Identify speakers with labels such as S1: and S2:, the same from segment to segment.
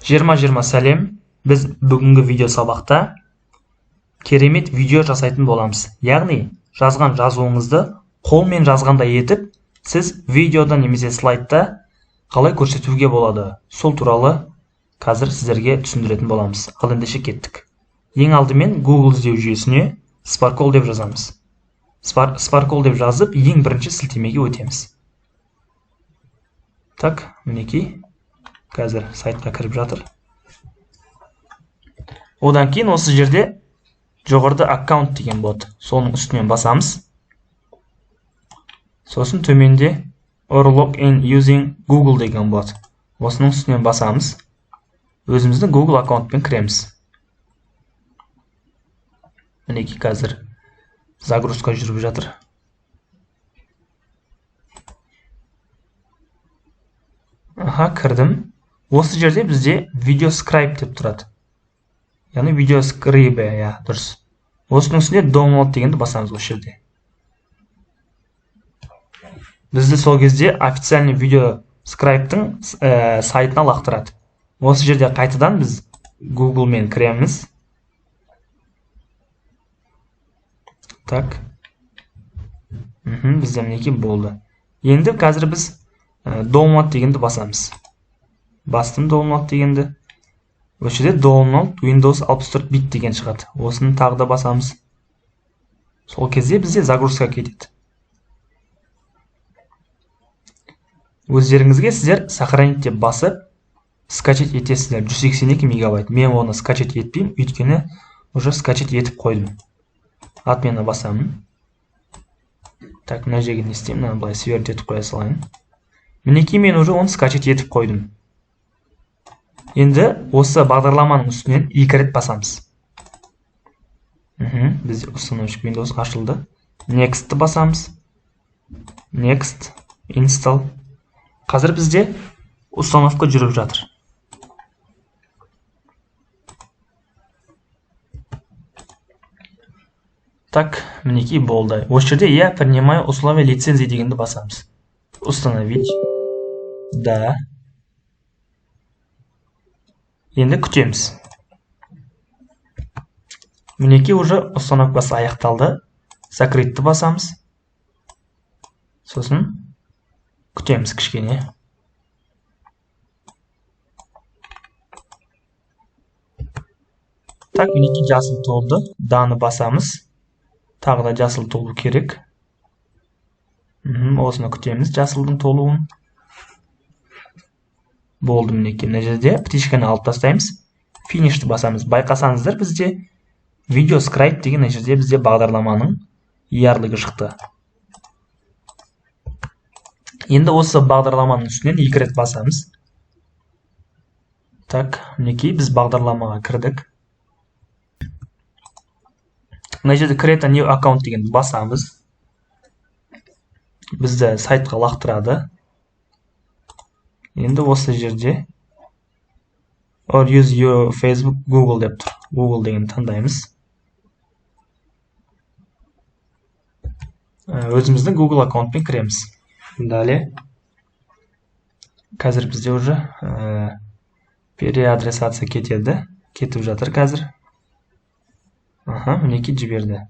S1: 20-20 сәлем. Біз бүгінгі видео сабақта керемет видео жасайтын боламыз. Яғни жазған жазуыңызды қолмен жазғандай етіп, сіз видеода немесе слайдта қалай көрсетуге болады, сол туралы қазір сіздерге түсіндіретін боламыз. Ал ендеше кеттік. Ең алдымен Google іздеу жүйесіне Sparkol деп жазамыз. Sparkol деп жазып, ең бірінші сілтемеге өтеміз. Так, мінекей, қазір сайтқа кіріп жатыр. Одан кейін осы жерде жоғарыда аккаунт деген болады. Соның үстінен басамыз. Сосын төменде or log in using Google деген болады. Осының үстінен басамыз. Өзіміздің Google аккаунтпен кіреміз. Мінекей қазір загрузка жүріп жатыр. Аха, кірдім. Осы жерде бізде VideoScribe деп тұрады. Яғни VideoScribe, иә, дұрыс. Осының үстіне download дегенді басамыз осы жерде. Бізді сол кезде официальный VideoScribe-тің сайтына лақтырады. Осы жерде қайтадан біз Google-мен кіреміз. Так. Бізде мінекей болды. Енді қазір біз download дегенді басамыз. Бастым download дегенді. Осы жерде download Windows 64 бит деген шығады. Осыны тағы да басамыз. Сол кезде бізде загрузка кетеді. Өздеріңізге сіздер сохранить деп басып скачать етесіздер. 182 мегабайт. Мен оны скачать етпеймін, өйткені уже скачать етіп қойдым. Отмена басамын. Так, мына жерге не істеймін? Мынаны былай свернуть етіп қоя салайын. Мінекей мен уже оны скачать етіп қойдым. Енді осы бағдарламаның үстінен екі рет басамыз. Бізде установщик Windows ашылды. Next-ті басамыз. Next, install. Қазір бізде установка жүріп жатыр. Так, мінекей болды. Осы жерде я принимаю условия лицензии дегенді басамыз. Установить. Да. Енді күтеміз. Мінекей уже установкасы аяқталды. Закрытты басамыз. Сосын күтеміз кішкене. Так, мінекей жасыл толды. Даны басамыз. Тағы да жасыл толу керек. Осыны күтеміз, жасылдың толуын. Болды мінекей. Мына жерде птичканы алып тастаймыз. Финишті басамыз. Байқасаңыздар, бізде VideoScribe деген мына жерде бізде бағдарламаның ярлығы шықты. Енді осы бағдарламаның үстінен екі рет басамыз. Так, мінекей біз бағдарламаға кірдік. Мына жерде Create a new account дегенді басамыз. Бізді сайтқа лақтырады. Енді осы жерде or use your Facebook Google деп тұр. Google дегенді таңдаймыз. Өзіміздің Google аккаунтпен кіреміз. Далее. Қазір бізде уже переадресация кетеді. Кетіп жатыр қазір. Аха, мінекей жіберді.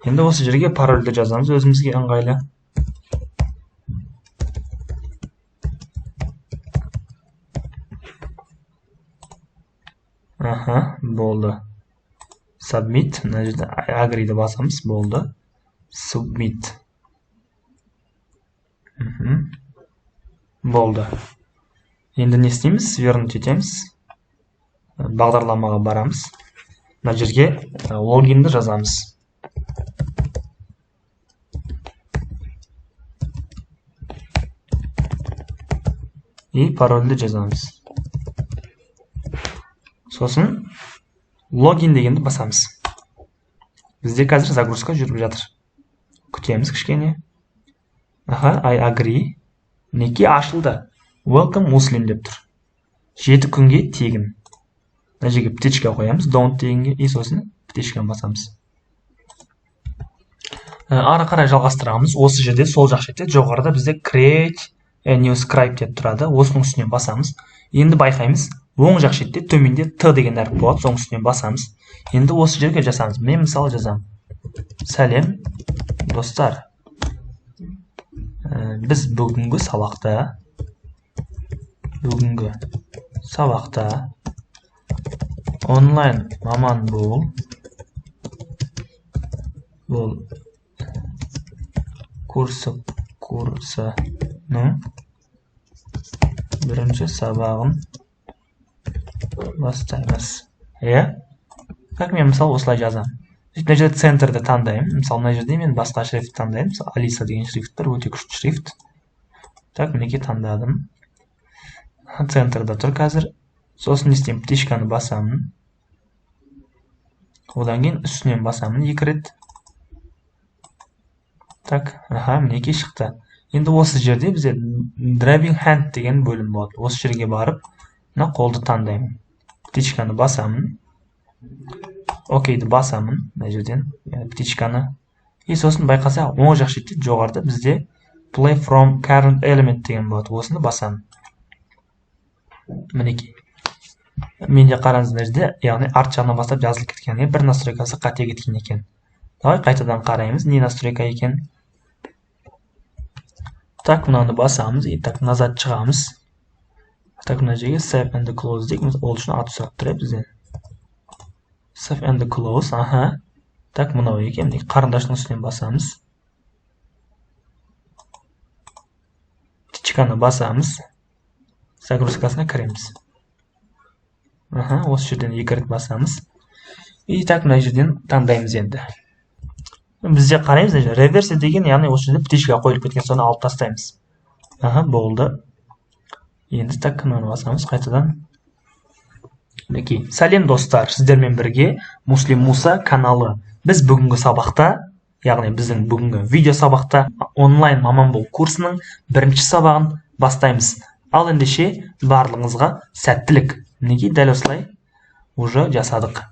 S1: Енді осы жерге парольді жазамыз өзімізге ыңғайлы. Аха, болды. Submit, мына жерде agree-ді басамыз, болды. Submit. Болды. Енді не істейміз? Свернуть етеміз. Бағдарламаға барамыз. Мына жерге логинді жазамыз. И парольді жазамыз. Сосын логин дегенді басамыз. Бізде қазір загрузка жүріп жатыр. Күтеміз кішкене. Аха, I agree. Мінекей ашылды. Welcome Muslim деп тұр. 7 күнге тегін. Мына жерге птичка қоямыз, don't дегенге, и сосын птичканы басамыз. Ары қарай жалғастырамыз. Осы жерде сол жақ шетте жоғарыда бізде create a new scribe деп тұрады. Осының үстіне басамыз. Енді байқаймыз, Оң жақ шетте төменде Т деген әріп болады, соның үстінен басамыз. Енді осы жерге жасамыз. Мен мысалы жазамын. Сәлем, достар. Біз бүгінгі сабақта онлайн маман бол курсының бірінші сабағын бастаймыз. Иә? Так, мен мысалы осылай жазамын. Мына жерде центрді таңдаймын. Мысалы, мына жерде мен басқа шрифт таңдаймын. Мысалы, Алиса деген шрифт бар, өте күшті шрифт. Так, мінекей таңдадым. Центрда тұр қазір. Сосын не істеймін? Птичканы басамын. Одан кейін үстінен басамын екі рет. Так, аха, мінекей шықты. Енді осы жерде бізде Driving Hand деген бөлім болады. Осы жерге барып, мына қолды таңдаймын. Птичканы басамын. Окейді басамын мына жерден, птичканы. И сосын байқасақ, оң жақ шетте жоғарыда бізде Play from current element деген болады. Осыны басамын. Мінекей. Менде қараңыз мына жерде, яғни арт жағынан бастап жазылып кеткен, бір настройкасы қате кеткен екен. Давай қайтадан қараймыз, не настройка екен. Так, мынаны басамыз, и так назад шығамыз. Так, мына жерге save and close дейік, ол үшін ат сұрап тұр бізден. Save and close, аха. Так, мынау екен, қарындаштың үстінен басамыз. Птичканы басамыз. Загрузкасына кіреміз. Аха, осы жерден екі рет басамыз. И так, мына жерден таңдаймыз енді. Бізде қараймыз, мына жерде реверсия деген, яғни осы жерде птичка қойылып кеткен, соны алып тастаймыз. Аха, болды. Енді так, мынаны басамыз қайтадан. Мінекей, сәлем достар, сіздермен бірге Муслим Муса каналы. Біз бүгінгі сабақта, яғни біздің бүгінгі видео сабақта онлайн маман бол курсының бірінші сабағын бастаймыз. Ал ендеше барлығыңызға сәттілік. Мінекей дәл осылай уже жасадық.